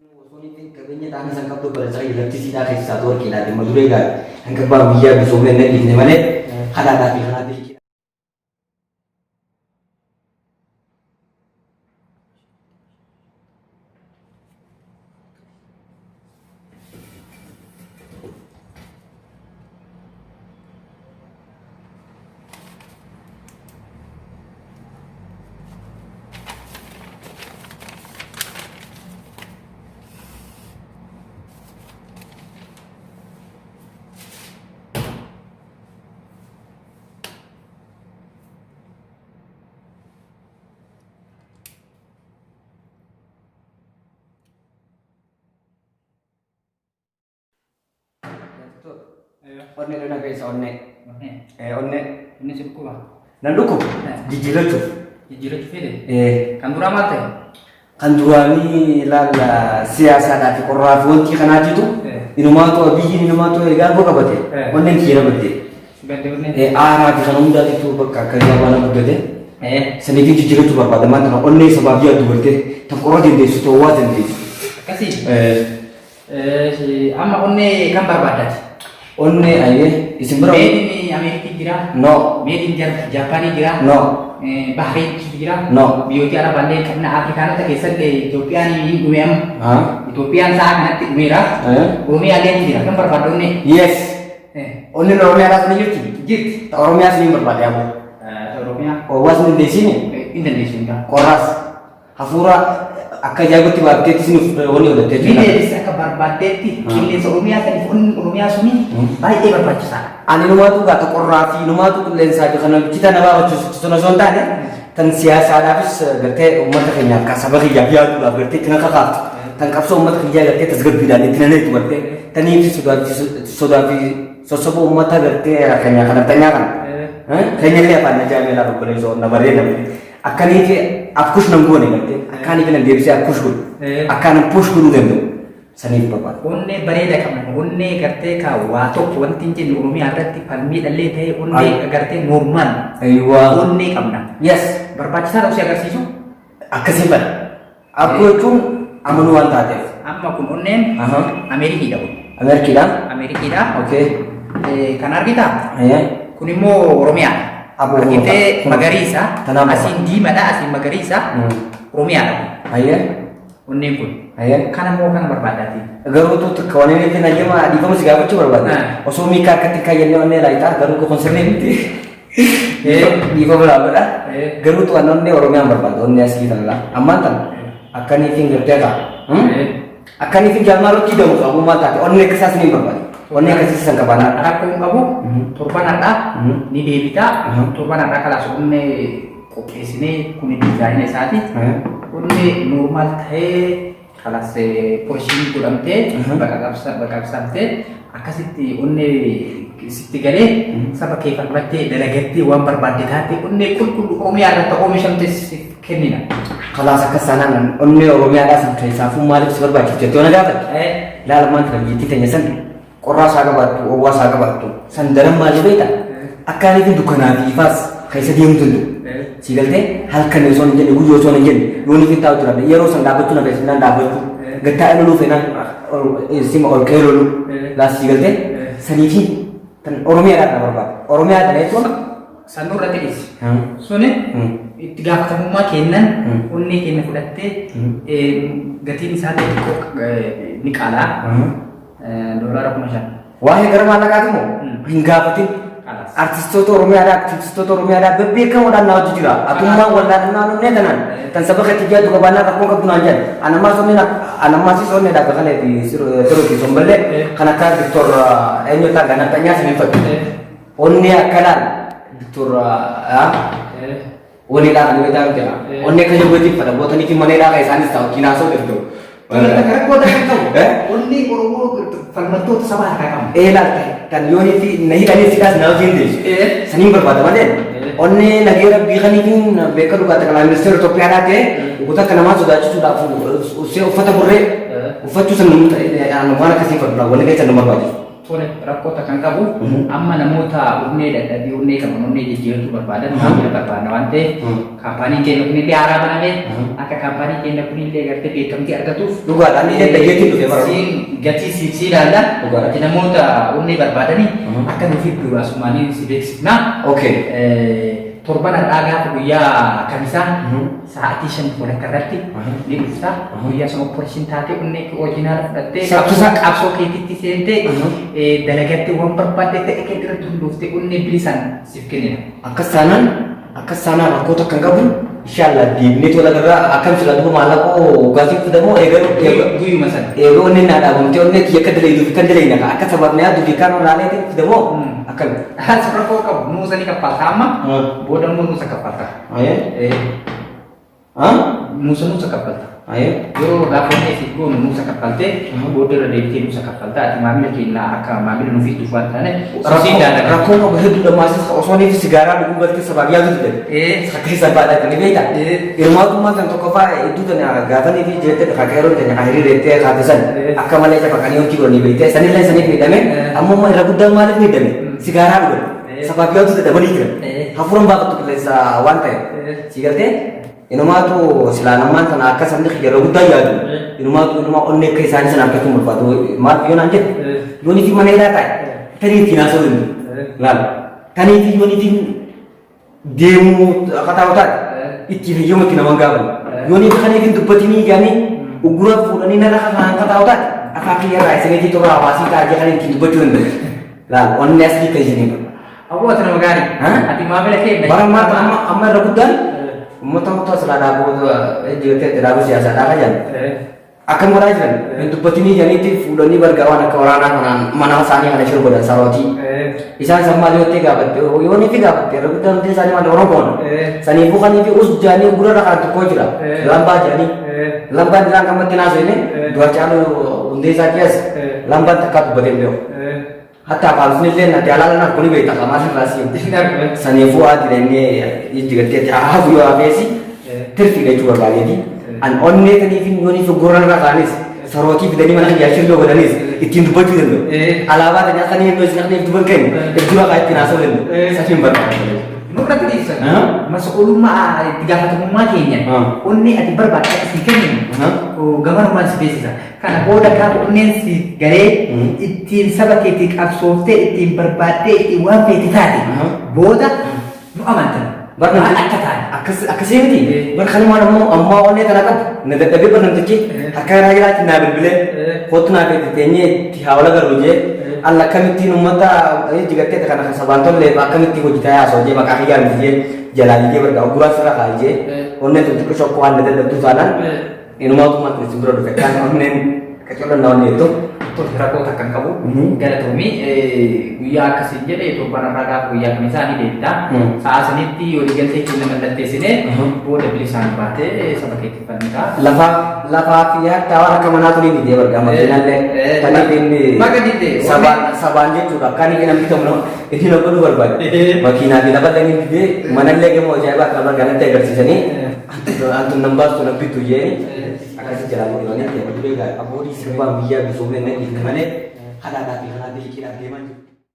Osoo inni qabeenya dhaana san qabdu bara isaa irratti siidhaa keessaa warqiidhaa dhimma duree gaarii hanga abbaan biyyaa bisoomee hin dhiifne malee kadhaadhaa fi kanaa fi Onnee dhana keessa onnee. Onnee. Inni si dhukkuba. Nan dhukkuba. Jijjiirrachuuf. Jijjiirrachuu fedhe. Kan duraa maal ta'e? Kan duraanii ilaalla siyaasaadhaa fi qorraa fi wanti kanaatitu inumaatu biyyiin inumaatu egaa aangoo qabate onneen kiyya na badde. Gadde onnee. Aaraa fi kan hundaatitu bakka akka isaa waan guddate. Saniifin jijjiirrachuu barbaada maal tana onnee sabaaf yaaddu gartee tan qorra dandeessu ta'uu waa dandeessu. Akkasii. Amma onnee kan barbaaddaati? Onnee ayyee isin bira. Made in Ameerikii jira. No. Made in Jaappaanii jira. No. Bahrein jira. No. Biyyoota Arabaallee qabna Afrikaanota keessallee Itoophiyaan hin dhume amma. Itoophiyaan sa'a kanatti dhumeera. Oromiyaallee ni jira. Kan barbaaddu onnee? Yes. Onneen Oromiyaadhaas ni jirti? Jirti. Ta Oromiyaas ni barbaade ammoo. Oromiyaa. Owwaas ni dandeessini? Hin dandeessu hundaa. Qorraas. Hafuura akka ajaa'ibatti baafteetti sinuuf wanni godhattee Ni deebiste akka barbaaddeetti qilleensa Oromiyaa saniif onni Oromiyaa suni baay'ee barbaachisaadha. Ani numaatu gaa ta qorraa fi numaatu qilleensaa fi kana bichita na baafachiisu sun osoo hin taane tan siyaasaadhaafis gartee uummata keenyaaf kan saba kiyyaaf yaaduudhaaf gartee itti na kakaaftu tan qabsoo uummata kiyyaa gartee tasgabbiidhaan itti na neetu gartee tanii fi sodaa fi sossoba uummata gartee keenyaa kan nafxanyaa kana. Keenya illee afaan na jaameelaa obboleessoo na bareeda. Akkaniiti akkush nan goone gartee akkaaniif nan deebisee akkush godhu akkaanan push godhuu danda'u saniif barbaada. Onnee bareeda qabna onnee gartee ka waa tokko wanti hin jenne Oromiyaa irratti falmii dhallee ta'e onnee gartee normaal Ayiwaa. onnee qabna. Yes. Barbaachisaa ta'uu si agarsiisu. Akkasii fedha. Akkoo jechuun amanuu waan taateef. Amma kun onneen Ameerikiidha kun. Ameerikiidha. Ameerikiidha. Okay. Kan argitaa? Kun immoo Oromiyaadha. Aboo Argitee magariisa. Tanaaf Asiin diimadha asiin magariisa. Oromiyaadha kun. Ayyee. Onneen kun. Ayyee. Kana immoo kana barbaadaati. Garuu tu takka waan inni ittiin hayyama dhiifama si gaafachuu barbaade. Osoo miikaa akkatti kaayyannee onnee laayitaa garuu kun sirrii miti. Dhiifama laafadha. Garuu tu onnee Oromiyaan barbaada onnee asii tana laa. Ammaan tana akkaniitiin gartee ta'a. Akkaniitiin jaalmaa irratti damu qabu maal taate onnee akkasaas ni barbaada. Onnee akkasii san qabaanaa. Rakkoo hin qabu. Torban har'aa ni deebita. Torban har'aa kalaas onnee qopheessinee kun diizaayina isaati. Onnee normaal ta'ee kalas polishiin godhamtee baqaqsamtee akkasitti onnee sitti galee saba kee falmattee dalagattee waan barbaadde taate onnee qulqulluu Oromiyaa irratti oomishamte siif kennina. Kalaas akkas taanaan onnee Oromiyaadhaa san keessaafuu maaliif si barbaachifte jettee na gaafatte. Laala maal tana biyyattii teenya san qorraa isaa qabaattu owwaa isaa qabaattu san daran maali beekta akka ani dukkanaa fi ifaas keessa deemuu danda'u. Si galtee halkan osoo hin jenne guyyaa osoo hin jenne yoo ni taa'u jiraanne yeroo san dhaabbachuu na feesinaan dhaabbachuu gattaa'ee loluu feenaan sima ol ka'ee loluu laas si galtee sanii fi tan Oromiyaadhaa kana barbaada. Oromiyaa kana jechuun Sannuu irratti dhiisi. Suni itti gaafatamummaa kennan onnee keenya fudhattee gatiin isaa xiqqoo ni qaalaa. Doolaara 5,000. Waa'ee gara maallaqaati moo hin gaafatin. Artistoota Oromiyaadhaa, aktivistoota Oromiyaadhaa bebbeekamoodhaan na hojii jira. Atummaan wallaalannaa onnee tanaan tan saba keetti jaaddu qabaannaa rakkoon qabdu naan jedhan. Anammaas onneen anammaas onnee dhaabba kana fi siruu fi somballee kan akka Diktor eenyu ta'an kan nafxanyaa sin hin fadhu. Onnee akkanaan Diktor Waliidhaa kan beektaa miti. Onnee akka jawweetiin fadha bootanii fi maneedhaa kan isaanis ta'u kinaasoo danda'u. Rakkoo ta'e qabu. Onnee Oromoo falmattoota saba harkaa qabna. Ee laalte kan yoo fi na hidhanii sidaas na hojiin deessu. Saniin barbaada malee onnee nagee rabbii kaniitiin beeka dhugaa xaqalaa ministeera Itoophiyaadhaa ta'e goota akka namaa sodaachisuudhaaf uffata burree uffachuu san waan akkasii fadhu wanni keessa nu barbaachisu. Tole, rakkoo takka hin qabu. Amma namoota onnee dadhabbii onnee qaban onnee jijjiirachuu barbaadan maamila barbaadna waan ta'eef kaampaaniin keenya kunillee haaraa baname akka kaampaanii keenya kunillee gartee beekamtii argatuuf Dhugaadha, inni illee dhaggeettiin dhufe bara. Siin gatii siif si ilaalla. Dhugaadha. Ati namoota onnee barbaadanii akka nuuf fiddu asumaanii si beeksifna. Okay. Torban har'aa gaafa guyyaa kamisaa sa'aatii 5:30 irratti ni dhufta. Guyyaa sana operation taatee onnee kee original fudhattee qabsoo keetitti seentee dalagattee waan barbaadde ta'e kee irratti hundooftee onnee bilisaan siif kennina. Akkas taanaan rakkoo takka hin qabu. Inshallah deemnee tola irraa akkam sila duuba maallaqoo gatii fidamoo eegalu Guyyuma sana. Eegoo onneen naa dhaabamtee onnee tiyya akka dalayduu fi kan dalayna akka sabaaf na yaaduu fi kan olaanee fidamoo akkam. As rakkoo qabu nuusa ni kaffalta amma booda immoo nuusa kaffalta. Ayee. Nuusa kaffalta. Ayee. Yoo gaafa onnee siif goonu nuusa kaffaltee booda irra deebitee nuusa kaffalta. Ati maamila keenya akka maamila nuuf fidduuf waan taane Rakkoo rakkoo qabu hedduudha maasis osoo inni sigaaraa dhuguu galtee sabaaf yaadu dide. Akka isa baadhaa ni beekta. Hirmaatummaan kan tokkoffaa hedduu tana gaafanii fi jettee kan yeroo tana kan hiriirettee kaate san akka malee cafaqanii hojii godhanii beektee sanillee saniif miidhame ammoo immoo irra guddaan maaliif miidhame sigaaraa dhugan sabaaf yaadu dadhabanii jiran hafuuran baafattu qilleensa waan ta'e si galtee inumaatu silaan ammaan tana akka sabni yeroo guddaa yaadu inumaatu inumaa onnee akka isaanii sana argachuun barbaadu maal yoo naan jedhu yoonii fi mana hidhaa taa'e tanii ittiin haasa'uu danda'u laal tanii fi yoonii fi deemuu akka taa'u taate ittiin hayyama itti naman gaafatu. Yoonii fi kaniif hin dubbatinii jedhanii uggura fuudhanii narra kafaan akka taa'u taate afaan kiyya irraa isiniitii toora hawaasii taa'ee kan ittiin dubbachuu danda'u. Laal onnee asii kan isinii godhu. Aboo ati nama gaarii. Ati maamila keenya. Bara ammaa amma amma irra guddaan uummata murtoo silaa dhaabuu jettee dhaabuu siyaasaadhaa kan jedhan. Akkam godhaa jiran hin dubbatinii jedhaniitti fuudhanii bargaa waan akka waraanaa kanaan mana isaanii kana shir godhan sarootii. Isaan san maal yoo ta'e gaafatte yoo ni fi gaafatte irra guddaan hundi isaanii maal Oromoon. Saniifuu kanii fi us jedhanii gurra irra kan tokko jira. Lambaa jedhanii. Lambaan isaan kan matti naasoo dura caalu hundee isaa keessa lambaan takkaa dubbatee hin beeku. Hatta afaan illee natti alaala naaf kuni beekta qamaa sirraa siin. Saniifuu haati dhannee ijji galteetti haa yoo hafeesi tirfii jechuu barbaadeeti. An onnee taniif yoonii fi gurra irra kaanis sarootii fidanii mana kiyyaa shirroo godhanis ittiin dubbachuu danda'u. Alaabaa tanii akka inni isin akka dubban keenya iddoo akka ittiin haasa'uu danda'u. Safiin barbaada. Nurratti dhiibsan. Mas'uulummaa itti gaafatamummaa keenya onnee ati barbaadde akka sii kenninu gamanumaan si beeksisa. Kana booda gaafa onneen si galee ittiin saba keetii qabsooftee ittiin barbaaddee ittiin waan feete taate booda nu amantan. Bar Maal akka taate. Akkas akkasii miti. Bar kanumaan ammoo ammaa onnee tana qabu na dadhabee bar namtichi harka garaa garaatti naa bilbilee kootu naa feete teenyee itti haawala garuu jee alla akkamittiin uummata jigattee kana kan sabaan tolleef akkamittiin hojjetaa haasoo jee maqaa kiyyaa miti jee jalaa jee bargaa ogguraa sirra kaa'e jee onneen tun xiqqoo shokkoo waan na dadhabduu taanaan inumaatu maal isin bira dhufe kan onneen qacolloon na onnee Tole, rakkoo takka hin qabu. Galatoomii guyyaa akkasiin jedhe torban irraa gaafa guyyaa kamisaa ni deebita. Sa'a sanitti waliigaltee keenya mallatteessinee booda bilisaan baatee saba keetti fannita. Lafa lafaa fi hatta waan akka manaatu ni didee bargaa makiinallee taniif inni Baga didee. Sabaan sabaan jechuudha akka inni namni tokko nama inni na godhuu barbaade makiinaa fi lafallee ni didee manallee gamoo ajaa'ibaa kana bargaa natti agarsiisanii antu nan baastu nan bittu jeeni akkasii jalaa godhanii abbootii sirbaan biyyaa bisoomee nan dhiifne malee kanaadhaa fi kanaa biliqiidhaaf deemaa jiru.